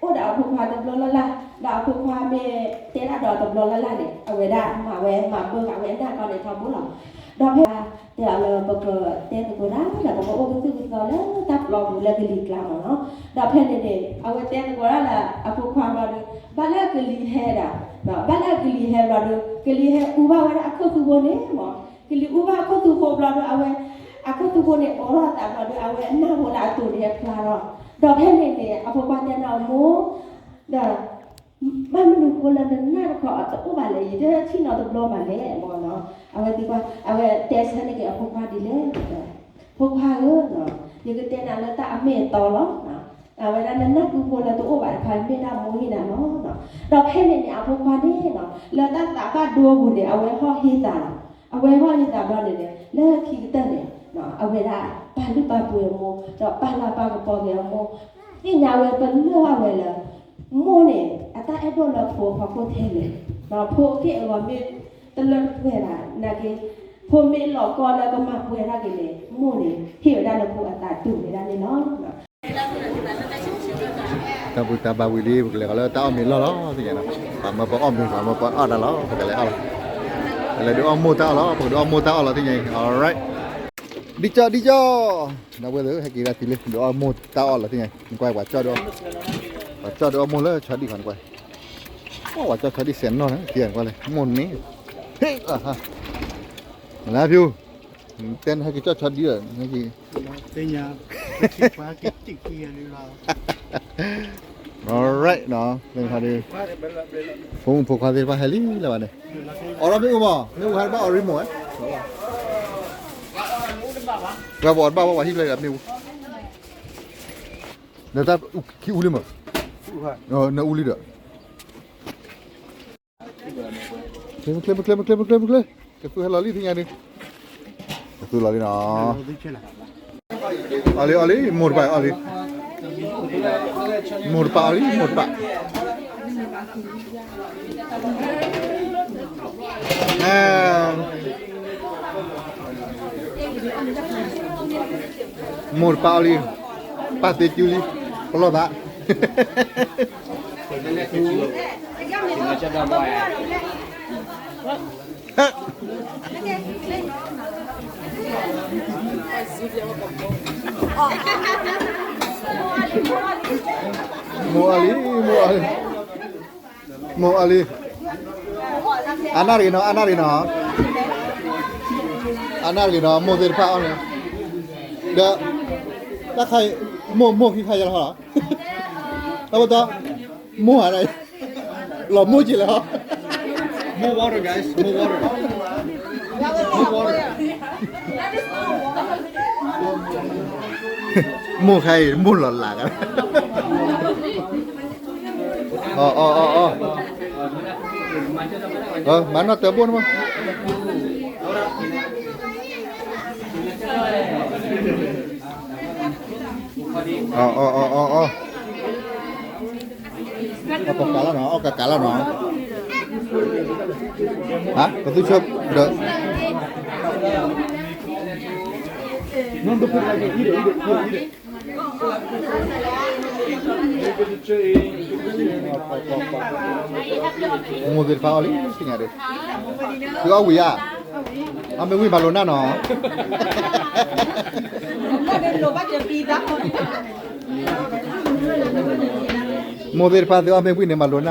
အိၣ်ဒီးအဖိခွါတဘျီလၢ်လၢ်, ဒီးအဖိခွါမ့ၢ်တဲဒၣ်ဒီးတဘျီလၢ်လၢ်န့ၣ် အဝဲဒၣ်မၤဝဲမၤဘၢဂၤဝဲအနၢ်ကီန့ၣ်ထီဘိလီၤ. ဒီးဖဲတဲအီၤလၢပကတဲသကိးတၢ်ဒီး ပကအိၣ်ကသုၣ်ကသီလၢတၢ်ပျီပူၤလၢကလံၤကျါမ့ၢ်နီၤ. ဒီးဖဲန့ၣ်န့ၣ် အဝဲတဲသကိးဒၣ်လၢအဖိခွါဘျီဒီး ဘၣ်လၢကလံၤဟဲဒၣ်, ဘၣ်လၢကလံၤဟဲဘျီဒီး ကလံၤဟဲအူဘၣ်ဝဲဒၣ်အခိၣ်သူဖိန့ၣ်မ့ၢ် ကလံၤအူဘၣ်အခိၣ်သူဖိဘျီဒီး အဝဲ အခိၣ်သူဖိန့ၣ် အိးထီၣ်အသးဘျီဒီး အဝဲအနၢ်ဖိလၢအတိၤန့ၣ်ဟဲဖျါထီၣ်, ဒီးဖဲန့ၣ်န့ၣ် အဖိခွါတဲန့ၢ်အမိၢ်, ဒီး ဘၣ်မနုၤဃိလၢနနၢ်တခီအတအိၣ်ဘၣ်လဲၣ်, ယတထံၣ်နီတဘျီဘၣ်လဲၣ်မ့ၢ်နီၤ. အဝဲသံကွၢ် အဝဲတဲဆၢန့ၢ်က့ၤအဖိခွါဒ်လဲၣ်, ဖိခွါဧၢ, ယကတဲနၤလၢတၢ်အမ့ၢ်အတီလီၤ. အဝဲဒၣ်နနၢ်ပူဖိလၢတအိၣ်ဘၣ်တခါ မ့ၢ်ဒၣ်မိၢ်ဟ့ၣ်နၤလီၤ. ဒီးဖဲန့ၣ်န့ၣ် အဖိခွါန့ၣ်နီၤ လၢတၢ်သးဘၣ်ဒိအပူၤန့ၣ် အဝဲဟီၣ်ဟ့သးလီၤ. အဝဲဟီၣ်ဟ့သးဘျီန့ၣ်န့ၣ် လၢခံကတၢၢ်န့ၣ် အဝဲဒၣ်ပာ်လုၢ်ပာ်ပှ့ၤအမိၢ် ဒီးပာ်လၤပာ်ကပီၤက့ၤအမိၢ်, သ့ၣ်ညါဝဲပလၢၢ်ဘၣ်ဝဲလၢ မိၢ်န့ၣ် အတၢ်အဲၣ်ဒိၣ်လၢဖိအဖီခိၣ်ထဲလဲၣ်, ဖိအက့ၢ်အဂီၤမ့ၢ်တလၢတပှဲၤဘၣ်နာ်က့, ဖိမ့ၢ်လီၤကီလၢကမၤပှဲၤထီၣ်က့ၤန့ၣ် မိၢ်န့ၣ် ဟ့ၣ်ဝဲဒၣ်လၢဖိအသးဒိၣ်ဝဲဒၣ်န့ၣ်လီၤ. တၢ်ဘူၣ်တၢ်ဘါဝံၤလံ ပကလဲၤဃီၤလၢတၢ်အီၣ်မ့ၤလီၢ်လီၤ သ့ၣ်ညါနီၤ, ပှၤမၢပအီၣ်မ့ၤ ပှၤမၢပအီၣ်တၢ်လီၤ ပကလဲၤအီၣ်လီၤ, ပလဲၤဒုးအီၣ်မိၢ်တၢ်အီၣ်လီၤ ပကဒုးအီၣ်မိၢ်တၢ်အီၣ်လီၤ သ့ၣ်ညါအံၤ alright, ဒ်ကၠီဒ်ကၠီ, ဒီပုၢ်ဝဲၢ်သ့ၣ် ဟဲက့ၤဒၣ်တုၤလံ ဒုးအီၣ်မိၢ်တၢ်အီၣ်လီၤ သ့ၣ်ညါအံၤ နကွၢ်ပှၤကၠီဒုးအီၣ်, ပှၤကၠီဒုးအီၣ်မိၢ်လၢဆီဒံၣ်ခီ နကွၢ်, ပှၤကၠီဆီဒံၣ်စဲးနီၢ်န့ၣ် က့ၤနကွၢ်လဲၣ် မိၢ်န့ၣ်, ဟ့ၣ်, လါဖၠူ တဲနဟဲက့ၤကၠီဆီဒံၣ်ဒီး နဟဲက့ၤ, သ့ၣ်ညါ, ပှၤက့ၤတံၢ်က့ၤလီၤ alright နီၤ, လၢခါဒီး ဖိမုၣ်ဖိခွါသ့ၣ်တဖၣ်ဟဲလံလၢၤဘၣ်န့ၣ်, အီၣ်ဒီးမ့ၣ်အူမး မ့ၣ်အူဟဲတဘၣ်အီၣ်ရံမိၢ်ဝဲ, ပှၤပအီၣ်တဘၣ်ဝဲ ပှၤဟံၣ်ဖျဲၣ်ဒီးမ့ၣ်အူ, ဒီးတၢ်ခံအူလံမး, နအူလံဒီး မ့ၢ်ကျဲ မ့ၢ်ကျဲ မ့ၢ်ကျဲ မ့ၢ်ကျဲ, ကသူဟဲလီၤလံ သ့ၣ်ညါဒုး, ကသူလီၤလံနီၤ, အီၣ်လံ အီၣ်လံ မိၢ်တပၢ်အီၣ်လံ, မိၢ်တပၢ်အီၣ်လံ မိၢ်တပၢ်, မိၢ်တပၢ်အီၣ်လံ, ပၢ်သ့စုလံ, ပလီၢ်သး မိၢ်အီၣ်လံ မိၢ်အီၣ်လံ, မိၢ်အီၣ်လံ, အနၢ်တဂ့ၤနီၤ အနၢ်တဂ့ၤနီၤ, အနၢ်တဂ့ၤနီၤ မိၢ်သ့ၣ်တဖၣ်အီၣ်န့ၣ်, ဒီး တၢ်ခါအံၤ မိၢ် မိၢ်ခံခါယါလီၤဟီလီၤ, တၢ်ပတီၢ် မိၢ်ဧါ, လီၤမိၢ်က့ၤလၢဟီ, more water guys, more water, more water, မိၢ်ခါအံၤ မိၢ်လီၤလးက အီၣ်အီၣ်အီၣ်အီၣ်, မၤနီၢ်တၢၤဘိၣ်န့ၣ်မး, အီၣ်အီၣ်အီၣ်အီၣ်အီၣ်, အီၣ်ကကးလီၤနီၤ အီၣ်ကကးလီၤနီၤ, ဟါ ပသူဆၢဒီး မိၢ်သ့ၣ်တဖၣ်အီၣ်လံ သ့ၣ်ညါဒီး, သုအီၣ်ဝံၤဧါ, အီၣ်မ့ၢ်ဝံၤမၤလိနၢ်နီၤ, မိၢ်သ့ၣ်တဖၣ်သုအီၣ်မ့ၢ်ဝံၤန့ၣ်မၤလိနၢ်,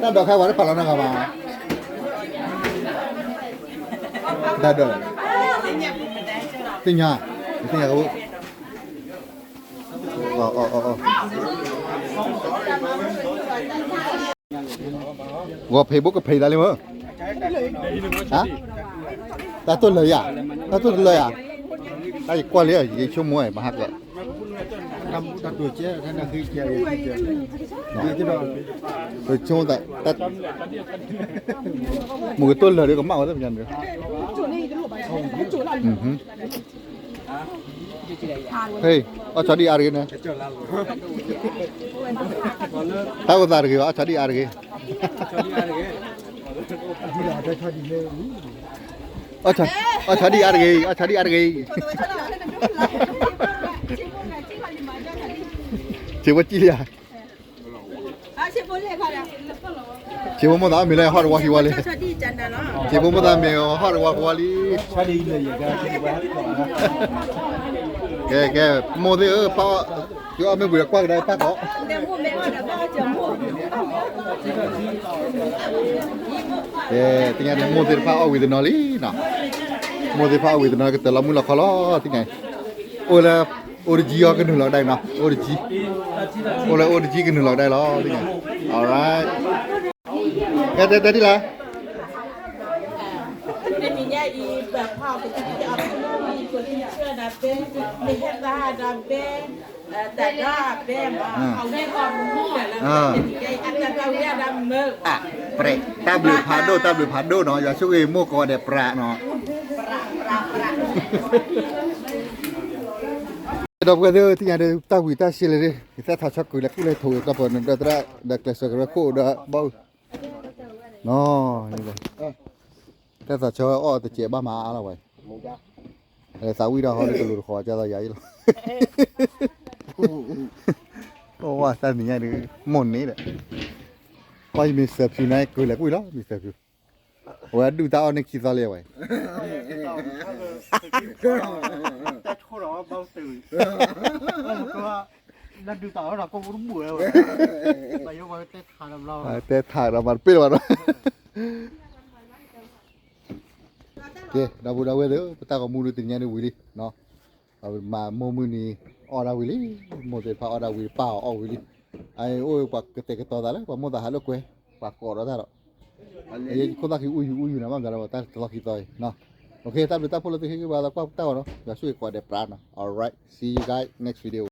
တၢ်ဒိးခါဝဲတဖးလီၤနၢ်ဂၤဘၣ်, တၢ်ဒၢၣ်, သ့ၣ်ညါ, သ့ၣ်ညါကအိၣ်, ဂီၤဖံးဘိကဖံးသးလံမ့ၢ်, တၢ်တိၢ်လၢယၤ, တၢ်တိၢ်တလၢယၤ, တၢ်ယကွၢ်လံ ယဆိကမိၣ်မၤဟးကၢ, ဆိကမိၣ် မုၢ်ကတိၢ်လၢာ်ဒီးကမၣ်ဝဲသ့ၣ်ညါန့ၣ်, ဟ့ၣ်, အီၣ်ဆီဒံၣ်အါတဂ့ၤန့ၣ်, တၢ်အိၣ်သးတဂ့ၤဘၣ် အီၣ်ဆီဒံၣ်အါတဂ့ၤ, အီၣ်ဆီဒံၣ်အါတဂ့ၤ, အီၣ်ဆီဒံၣ်အါတဂ့ၤ, ဆံးဖိကံၣ်လံဧါ, ဆံးဖိမိၢ်သးအီၣ်မ့ၤလၢဟီၣ်တဝီခံဝီလံ, ဆံးဖိမိၢ်သးမ့ၤဟီၣ်တဝီခံဝီလံ, ကဲကဲ, မိၢ်သ့ၣ်ဧၢ, ပၢ်အီၣ်မ့ၤဝံၤဒီးကွၢ်ကဒါပၢ်ကီး, ကဲ, သ့ၣ်ညါန့ၣ် မိၢ်သ့ၣ်တဖၣ်အီၣ်ဝံၤတနီၤလံနီၤ, မိၢ်သ့ၣ်တဖၣ်အီၣ်ဝံၤတနီၤ ကတၢၢ်လီၤမုၢ်လီၤခီလီၤ သ့ၣ်ညါ, အိၣ်လၢ အိၣ်တကံအီၤကနုာ်လီၤကဒါအံၤနီၤ, အိၣ်တကံ, အိၣ်လၢအိၣ်တကံကနုာ်လီၤကဒါအံၤလီၤ သ့ၣ်ညါ, alright, ကဲတဲတဲဒ်လဲၣ် တနံၤညါအံၤ ပဖီၣ်ကသံၣ်အီၣ်ကသံၣ် ကသံၣ်ဆၢဒီးဘဲ, မ့ၢ်ဟဲသါဒီးဘဲ, တၢ်ဒီးဘဲမး, တၢ်ဘျုးဖးဒိၣ် တၢ်ဘျုးဖးဒိၣ်နီၤ, ယွၤဆိၣ်ဂ့ၤမိၢ်ကိးဂၤဒဲးပြးနီၤ, ဒီပုၢ်ဝဲၢ်သ့ၣ်ဧၢ, သ့ၣ်ညါဒီးတၢ်ဝံၤတၢ်စ့လၢ ကသဲၣ်ထီၣ်ဆီကုၤလဲၤကူၣ်လဲၤထိး ကတီၢ်ပှၤနဒၢသရၣ် ဒီးကျဲးစၢးကရၢခိၣ်ဒီးဘၣ်အုၣ်, နီၤ, သဲၣ်ထီၣ်ဆီအီၣ်တစဲးဘၣ်မၤအါလီၤဝဲ, သးဝံၣ်ဒီးဟီဒီးကလူးတဃီၤ ကၢ်သိးယၤအံၤလီၤ, အိၣ်ဝဲတၢ်နံၤညါဒီး မိၢ်န့ၣ်ဒီး, ကွၢ်ယမ့ၢ်စၢၤဖၠူန့ၣ် ကုၤလဲၤကွံာ်လီၤ မ့ၢ်စၢၤဖၠူ, အဝဲဒုၣ်တၢ်အီၣ်န့ၢ်ခံသီလံဝဲ တဲထးဒီးမၤတပ့ၢ်လီၤဘၣ်ဒီး, ကဲ ဒီပုၢ်ဒီဝဲၢ်သ့ၣ်ဧၢ, ပတၢ်ဂီၤမူဒီးတနံၤညါန့ၣ်ဝံၤလံ, မၤမိၢ်မုၢ်နံၤအီၣ်ဒၣ်ဝံၤလံ, မိၢ်သ့ၣ်တဖၣ်အီၣ်ဒၣ်ဝံၤ ပၢ်အီၣ်ဝံၤလံ, အအိၣ်ပှၤကတဲာ်ကတီၤသးလၢ ပှၤမိၢ်သးဟးလိာ်ကွဲ, ပှၤကိးဒီးတၢ်ဒီး, ယခိၣ်သၣ်ခံအူယူၤအူယူၤနၤ ဘၣ်မနုၤလဲၣ် တၢ်တလီၢ်ခံသီအံၤ, တၢ်ဘျုးတၢ်ဖှိၣ်လၢသုဟ့ၣ်ဂံၢ်ဘါသးကွၢ်တၢ်ဂီၤဒီး ယွၤဆိၣ်ဂ့ၤကိးဂၤဒဲးပြးနီၤ, alright, see you guys next video.